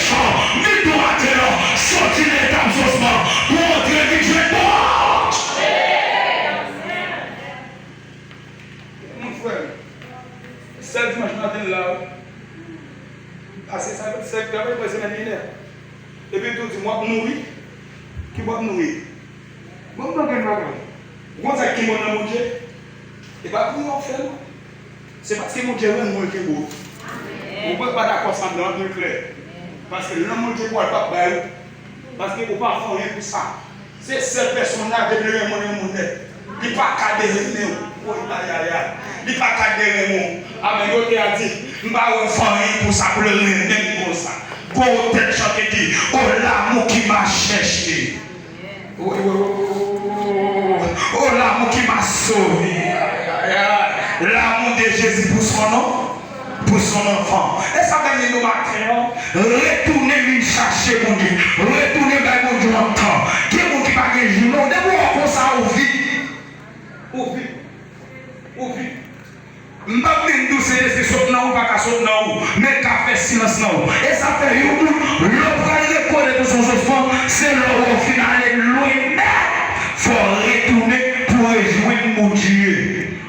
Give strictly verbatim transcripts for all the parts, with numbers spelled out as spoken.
Vin tou maten an, soti nan eta m sosman pou antre vin jwenn mwen. Mon frè, sèl dimanch maten la, wi. Pase sa, sèl travay mwen semèn vini. Epi tou di m w ap nouri. Ki w ap nouri? Bon, m pa gen bagay. Ou konn sa ki bon nan Bondye? E pa priye w ap fè non. Se paske Bondye renmen w l kenbe w. Ou pa dakò sa m di an, anpil klè. Paske lanmou l gen pou w, l p ap bay ou. Paske ou pa fè anyen pou sa. Se sèl pèsonn la, depi l renmen w, l renmen w nèt. Li pa ka derenmen w. Woy, ayayay. Li pa ka derenmen w. Amèn. Yo te a di, m pa wè w fè anyen pou sa, pou l renmen m konsa. Gwo tèt chante di, o l'amour qui m'a cherché. O, o, o, o, o, l'amour qui m'a sauvé. Ay, ay, ay. L'amour de Jésus pour son nom, pour son enfant. E sa menm li nou maten an, retounen vin chache Bondye. Retounen bay Bondye yon tan. Gen moun ki pa gen jou non. Depi w wè konsa, ou vit. Ou vit. Ou vit. M p ap menm di w Sentespri sot nan ou, pa ka sot nan ou, men l ka fè silans nan ou. E sa fè yon moun, lè w pral rekonèt ou se yon sosman, se lè w fin ale lwen nèt. Fò w retounen pou w rejwenn Bondye.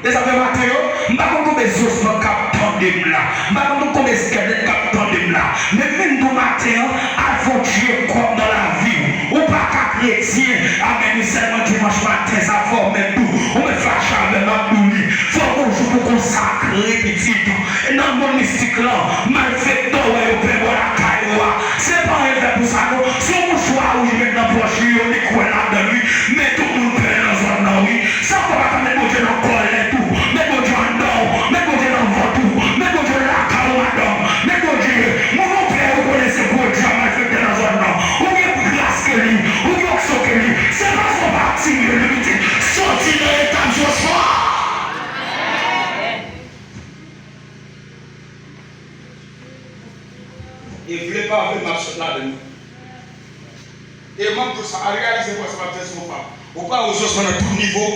E sa fè maten yo, m pa konn konbyen sosman k ap tande m la. M pa konn konbyen skèlèt k ap tande m la. Men vin tou maten an, al fè yon tchekòp nan lavi w. Ou pa ka kretyen, amèn, sèlman dimanch maten sa fò w mèt tou. Ou mèt fache avè m, m ap di w li. Fò gon jou pou konsakre pitit ou. E nan mond mistik lan, malfektè w wè yo penbò lakay ou a. Se pa anyen fè pou sa non. Se yon mouchwa wouj li met nan pòch li, yo li kwè ladan l wi. Men tout moun pè nan zòn nan wi. Sa fò pa ta met Bondye nan kòlèt ou. Met Bondye anndan w. Met Bondye nan vant ou. Met Bondye lakay ou madanm. Met Bondye, moun ou pè ou konnen se gwo dyab malfektè nan zòn nan. Ou gen plis gras ke li. Ou gen onksyon ke li. Se pa sa w pa aktive li pitit. Soti nan eta m sosman. E vle pa vle m ap sot ladan l. E m ap di w sa, al reyalize pou w wè sa m ap di w, se yon fam. Ou pa wè sosman nan tout nivo.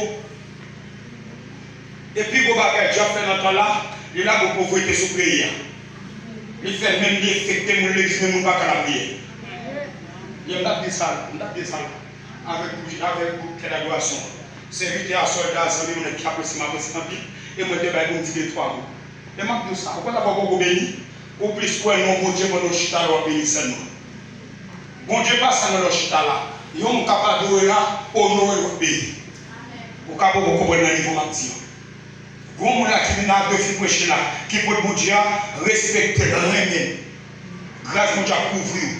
E pi gwo bagay dyab fè nan tan la, li lage yon povrete sou peyi a. Li fè menm li enfekte moun legliz, men moun pa ka lapriyè. Yè m t ap di sa, m t ap di sa avèk, avèk gwoup kè dadorasyon an. Sèvitè a, sòlda a, zanmi m, nèg ki apresye m, apresye m anpil. E mwen te bay pou m di de twa mo. E m ap di w sa, ou konn sa fè w poko beni? Ou plis kwè nan Bondye pandan w chita la w ap beni sèlman. Bondye pa sèlman lè w chita la. Yon moun k ap adore la, onore l, w ap beni. Ou ka poko konprann nan nivo m ap di an. Gon moun la ki vin la, yo fin preche la, ki pot Bondye a, respekte l, renmen l. Gras Bondye ap kouvri w.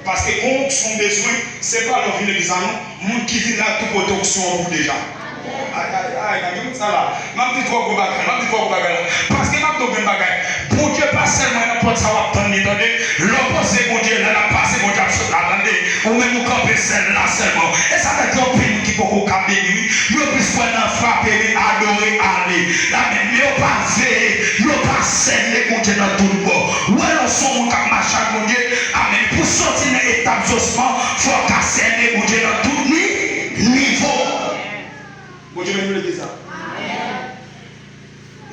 Paske gon onksyon w bezwen, se pa lè w vin legliz la non. Moun ki vin la tou pote onksyon an pou w deja. Ay, ay, ay, nan gen moun sa la. M ap di twò gwo bagay, m ap di twò gwo bagay la. Paske m ap di w grenn bagay. Bondye pa sèlman nan pòt sa w ap tann li, tande. Lè w panse Bondye la, l ap pase, Bondye ap sot la, tande. Ou menm ou kanpe sèl la sèlman. E sa fè gen anpil moun ki poko ka beni, wi. Yo plis kwè nan frape men, adore, ale. Amèn. Men yo pa veye, yo pa sène Bondye nan tout bò. Wè lè w se yon moun k ap mache ak Bondye, amèn, pou soti nan etap zosman, fò w ka sène Bondye nan tout ni, nivo. Bondye beni nou legliz la.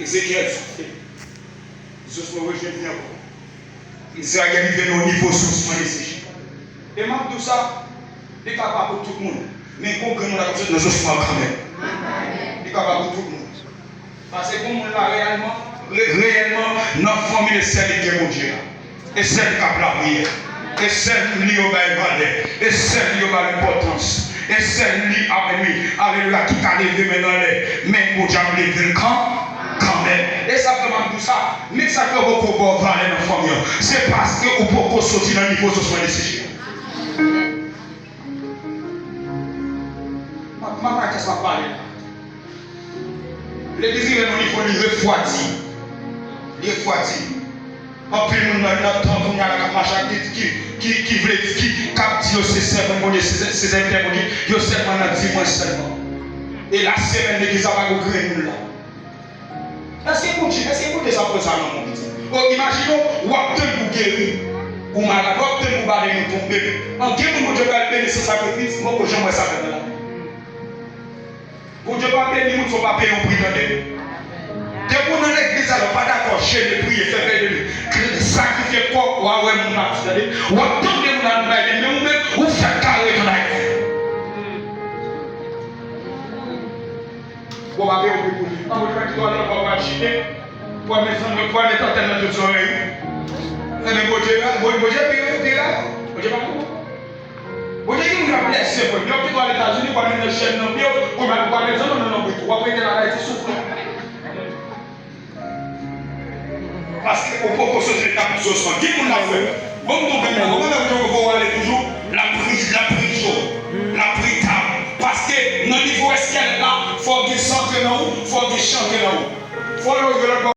Ezekyèl soufle. Zosman rejwenn li ankò. Izrayèl rive nan yon nivo zosman deseche. E m ap di w sa, li ka pa pou tout moun. Men gon grenn moun la k ap sot nan zosman kanmenm. Li ka pa pou tout moun. Paske gon moun la reyèlman, re-, reyèlman, nan fanmi l, e sèl li k gen Bondye a. E sèl li k ap lapriyè. E sèl li yo bay valè. E sèl li yo bay enpòtans. E sèl li, amèn, wi, alelouya, ki ka leve men l anlè. Men Bondye ap leve l kan, kanmenm. E sa fè m ap di w sa, menm sa k poko ba w valè nan fanmi an, se paske ou poko soti nan nivo zosman deseche a. M ap, m ap arete sa m ap pale la. Legliz rive nan nivo li refwadi. Li refwadi. Anpil moun nan, nan tan kounye a la k ap mache ak ki, ki, ki, ki vle di, ki, k ap di yo se sèvant Bondye, se, se sèvitè Bondye, yo sèlman nan di mwen sèlman. E la semèn legliz la pa gen grenn moun la. Èske Bondye, èske Bondye sa pran sa nan men w, pitit? O, imajine w, w ap tann pou geri. Ou malad, w ap tann pou bale moun tonbe. An, gen moun Bondye pral beni san sakrifis, m poko janm wè sa fèt nan lavi m. Bondye pa beni moun san w pa peye yon pri, tande. Depi w nan legliz la, w pa dakò, jene, priye, fè vèy de nuit. sakrifye kò w, w a wè moun pati, tande. W ap tande moun ap bay, men ou menm, ou fèk kare an Ayiti. Bon, pa peye w pou li. An, ou pa kite w al nan kò w al chite. Pwa mezanmi, pwa mezanmi, tèt nan tout zòrèy ou. Ebyen, Bondye la, Bon- Bondye pi, pi la, Bondye pa bon. Bondye gen moun k ap blese, frè m. Yo kite w al Etazini, pwa met nan chèn nan pye w, pwa met, pwa met zòrèy nan lonbrit ou. W ap rete la, Ayiti soufri. Paske ou poko soti nan kap zòs lan. Gen moun la, frè m. Bon, bon, bon, bon, bon, bon, bon, bon, ale toujou. L ap ri, l ap ri cho. L ap ri tab. Paske nan nivo èskèlèt la, fò w gen san ke nan ou, fò w gen chan ke nan ou. Fò yo rive lòt bò.